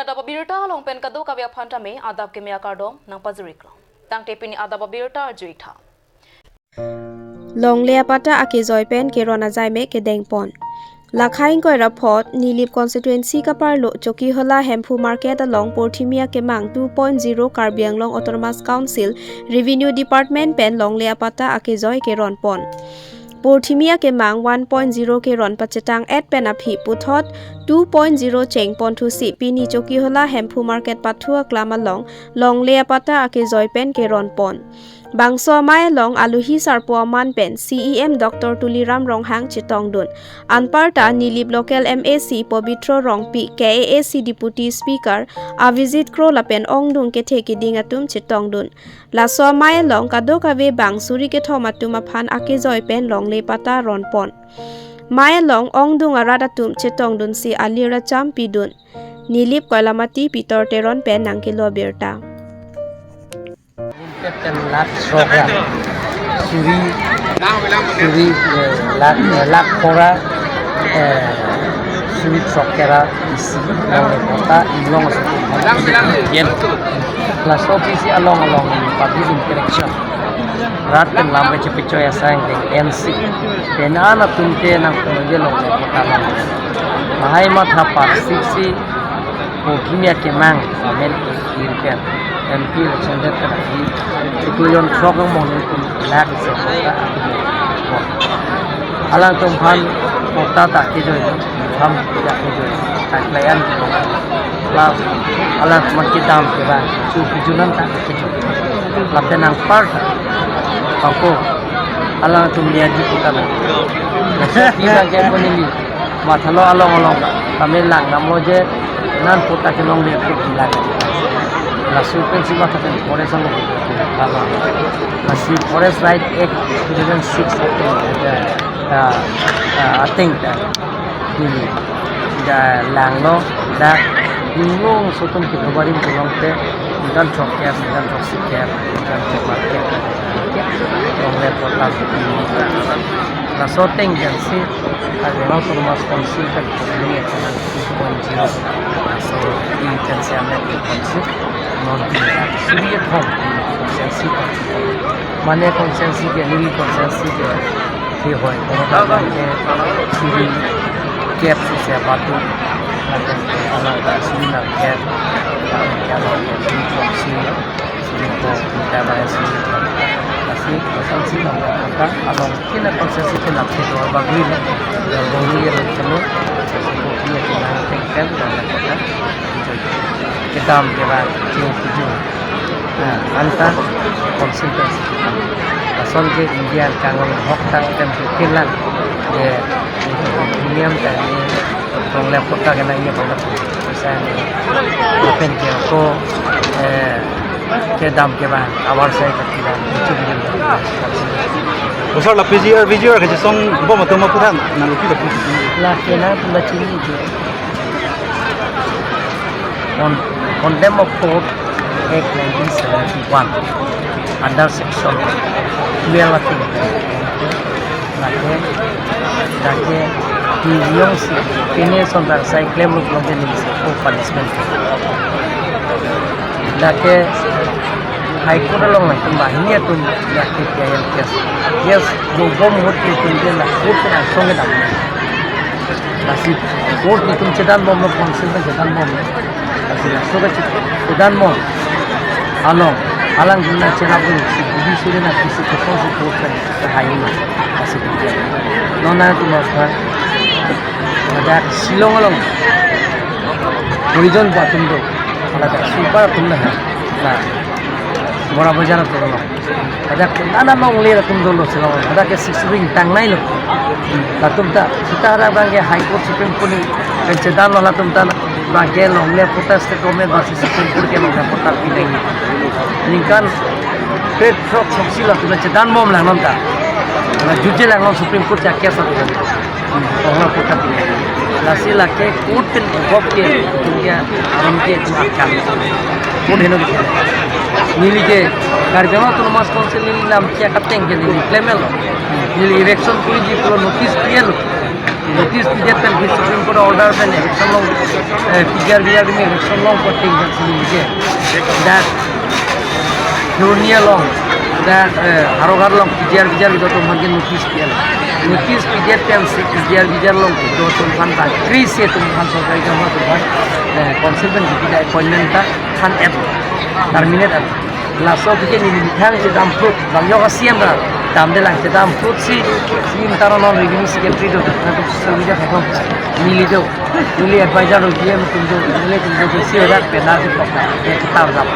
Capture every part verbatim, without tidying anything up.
Adap abirta along pen kadokave aphan tame adap keme akardom nangpajiriklo. Tangte pini adap abirta arjuitha. Longle apatta akejoi pen keron ajai me kedengpon. Lakhai ingkoi ra phot, Nilip constituency kaparlo Chokihola Hemphu Market along porthimi akemang two point zero Karbi Anglong Autonomous Council Revenue Department pen longle apatta akejoi keronpon. Porthimi akemang one point zero keron pachetang et pen aphi puthot two point zero chengpon thusi pini Chokihola Hemphu Market pathu aklam along longle apatta akejoi pen keronpon. Bangso amei along aluhi sarpo aman pen C E M Doctor Tuliram Ronghang chetongdun. Anparta Nilip local M A C Pobitro Rongpi, K A A C Deputy Speaker Avijit Kro lapen ongdung kethe kiding atum chetongdun. Laso amei along kadokave bang suri kethom atum aphan akejoi pen longle patta ronpon. Mei along ongdung arat atum chetongdunsi alir acham pidun. Nilip Koilamati Peter Teron pen nangkelo birta. Ten lakh throk ra. Suri, suri, eh, lakh, eh, lakh phongo ra, eh, suri throk kera isi, longle patta, inglong aso. Yen. Laso pisi along along public interaction. Rat pen lam kachepechoi asai deng N C. Pen an atum ke nangpon je longle patta long. Lahai matha parsiksi porthimi akemang amen kir pen M P election det pen agi. Itu yon throk ang mong tum lak se patta. Alangtum aphan patta ta kejoi, ham ta kejoi, ta klem. Plus alangtum kedam kevang, chu kejunan ta kejoi. Lapen anparta, ako, alangtum liaji patta na. Pi bang ke pon neli, mathalo along along, kami lang namlo je, non patta kelongle ke bilang. Laso pensi matha pen forest along, along. Lasi Forest Right Act two thousand six ateng, eh, eh, eh, ateng, eh, neli, dak langlo, dak inglong aso atum ke barim kelong te, ningkan throk kep, ningkan throksi kep, ningkan throkkep kep. Longle patta. Laso ateng pensi, Karbi Anglong Autonomous Council pen porthimi akemang two point zero. Laso ateng pensi amen two point zero. Non tin lakh suri kethom constituency pen. Mane constituency ke, neli constituency ke, kehoi, kono abang ke suri kep si se batu, lapen ke alang ke suri nang kep, lapen ke alang ke suri throksi, suri ko, kita abang suri throksi. Lasi constituency nang kep, along kena constituency kena kep, dua bagri le, dua bagri le kena, suri ko kena kena kep, kena kep. Kedam kevang, cheng keju. Nah, anta consultancy. Lason ke India kangon hok tang tem ke kilang. Je, premium tang ni, longle patta kenang ye patta. Bisa ni, lapen ke ako, eh, kedam kevang, awar sai kevang, itu dia. O sir, la P G R, V G R kachesong bom atum aphan nangli kopi lapu? La kena pula chini je. Con-, Contempt of Court Act nineteen seventy-one, under section twelve, I think. Lake, lake, niyom si, pine son dak sai klem rup long ke neli si ko punishment. Lake, High Court along nangtum banghini atum, lake, P I L case. Yes, do bom hot ke tum ke la, court ke asong ke dam. Lasi court netum chedan bomlo, council netum chedan bomlo. Lasi laso kachet-, chedan bom along, alang juna chenap dun si, budi suri na kisi kosong si court kan kahai ma. Lasi tu dia. Nona tu mas kan, ada Shillong along. Horizon ba tum do. Ada super tum na. Na. Bora bajar tu along. Ladak ke nana longle latum dolo si long. Ladak ke six wing tang nai lo. Latum ta, sita ladak abang ke High Court, Supreme Court ni pen chedan lo latum ta abang ke longle patta state government versus Supreme Court ke longle patta pi nang. Ningkan kre throk throksi latum chedan bom lang non ta. La juje lang non Supreme Court ja case latum. Ongna kota pini. Lasi lake court pen gop ke, tum ke, aram ke, tum akam. Court heno ke. Neli ke, Karbi Anglong Autonomous Council neli lam ke kateng ke neli klemlo. Neli eviction policy pulo notice pilo. Notice pidet pen ke Supreme Court order pen eviction long, eh, P G R V R pen eviction long ko ting dak sini ke. Dak Durni along, dak, eh, Howraghat along P G R V R kedo atum aphan ke notice pi-an. Notice pidet pen si P G R V R along kedo atum aphan ta kri si atum aphan sorkari atum aphan, eh, council pen kepi appointment ta than-et, terminate-et. Laso aphi ke neli methang chedam phut, bang yok a-C M ra damde lang, chedam phut si, si neli ta non revenue secretary do, na do social media platform, neli do, neli advisor do, D M atum do, neli atum do, si rat pen na si tok na, ye chetar dam,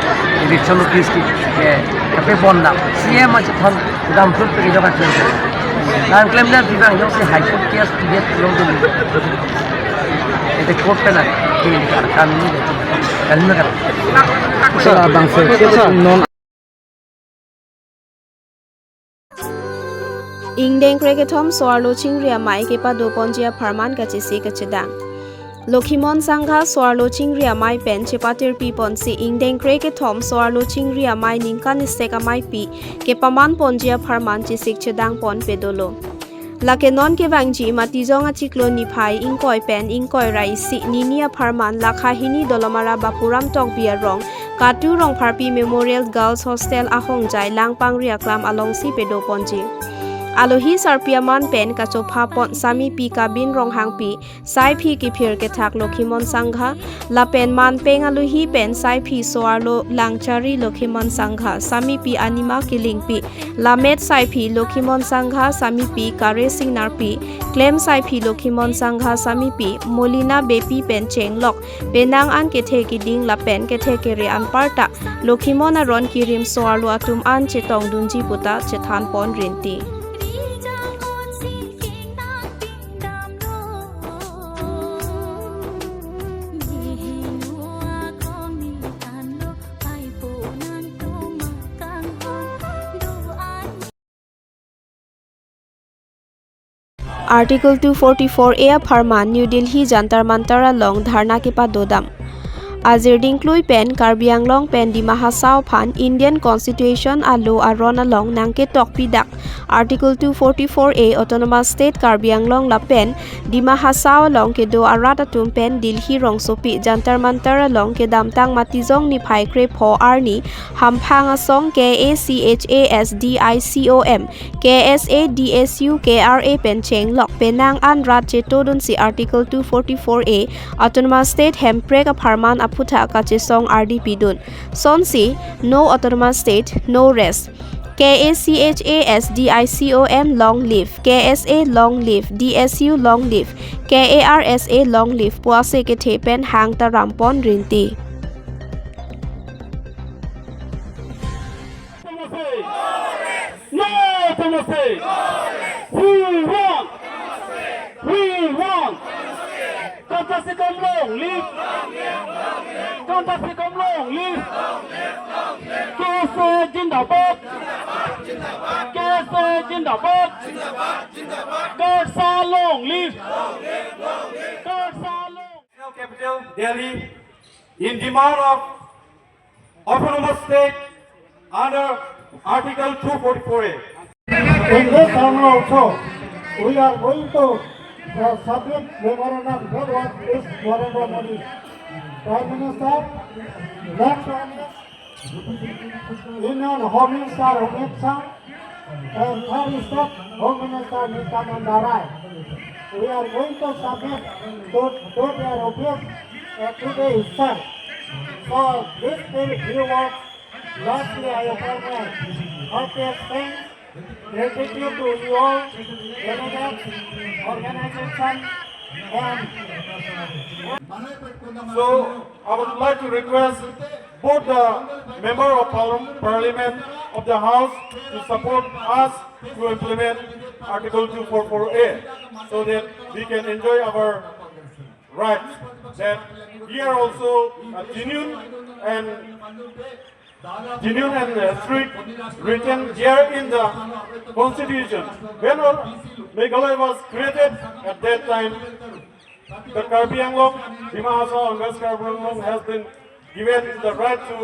eviction notice ke, ke, kape pon dam, C M achethan, chedam phut ke jo ka klem. Nangklem na bibang yok si High Court case pidet long do. Ete court pen na, ke ni kar kan ni de, kan na kar. Sir, abang sir, sir, non Ingdeng krekethom so-arlo chingri amei kepado ponji apharman kachesik kachedang. Lokhimon Sangha so-arlo chingri amei pen chepatirpi ponsi ingdeng krekethom so-arlo chingri amei ningkan isi ameipi kepaman ponji apharman chesik chedang pon pedolo. Lake non kevangji Matijong achiklo niphai ingkoi pen ingkoi ra isi nini apharman lakha hini Dolamara Bapuram Tokbi arong Katu Rongpharpi Memorial Girls Hostel ahongjai Langpangri aklam alongsi pedo ponji. Alohi sarpi aman pen kachopha pon samipi Kabin Ronghangpi, saiphi kiphir kethak Lokhimon Sangha, lapen manpeng alohi pen saiphi so-arlo langchari Lokhimon Sangha, samipi Anima Kilingpi, lamet saiphi Lokhimon Sangha, samipi Kare Singnarpi, klem saiphi Lokhimon Sangha, samipi Molina Beypi pen chenglok penang an kethe kiding lapen kethe kere anparta Lokhimon aron kirim so-arlo atum an chetongdunji puta chethan pon rinti. Article two forty-four A apharman New Delhi Jantar Mantar along dharna kepadodam. Ajir dingklui pen Karbi Anglong pen Dima Hasao aphan Indian Constitution alo aron along nangketok pidak Article two forty-four A Autonomous State Karbi Anglong lapen Dima Hasao along kedo arat atum pen Delhi rongsopi Jantar Mantar along kedamtang Matijong niphai krepho arni hamphang asong K A C H A S D I C O M, K S A D S U K R A pen chenglok penang an rat chetodunsi Article two forty-four A Autonomous State Hemprek apharman aphutha kachesong ardi pidun. Sonsi, no Autonomous State, no rest. K A C H A S D I C O M long live, K S A long live, D S U long live, K A R S A long live puase kethe pen hang ta rampon rinti. No Autonomous State! We want! We want! Kanta Sikam long live! Kanta Sikam long live! K S A jindabad! K S A jindabad! KALSA long live! KALSA long! National capital, Delhi, in demand of autonomous state under Article two forty-four A. In this summer also, we are going to, uh, submit memorandum. That was this Narendra Modi, Prime Minister, next Prime Minister, Union Home Minister Amit Shah, and third State Home Minister Nityananda Rai. We are going to submit to, to their office, uh, today itself. So this thing we want. Lastly, I offer my heartiest thanks, gratitude to you all, delegates, organization, and so I would like to request both the Member of Parliam-, Parliament of the House to support us to implement Article two forty-four A so that we can enjoy our rights, that we are also a genuine and genuine and, uh, strict written here in the Constitution. When all Meghalaya was created, at that time, the Karbi Anglong, Dima Hasao and West Karbi Anglong has been given the right to,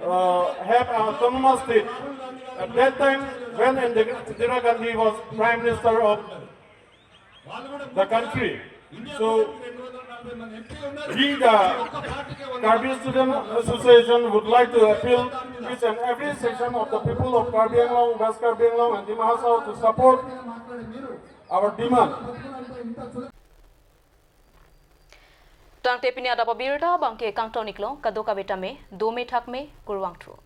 uh, have an autonomous state. At that time, when Indira Gandhi was Prime Minister of the country. So we, the Karbi Student Association, would like to appeal each and every section of the people of Karbi Anglong, West Karbi Anglong and Dima Hasao to support our demand. Tangte pini adap abirta abangke kangton iklo, kadokave tame dome thakme, kurvangthu.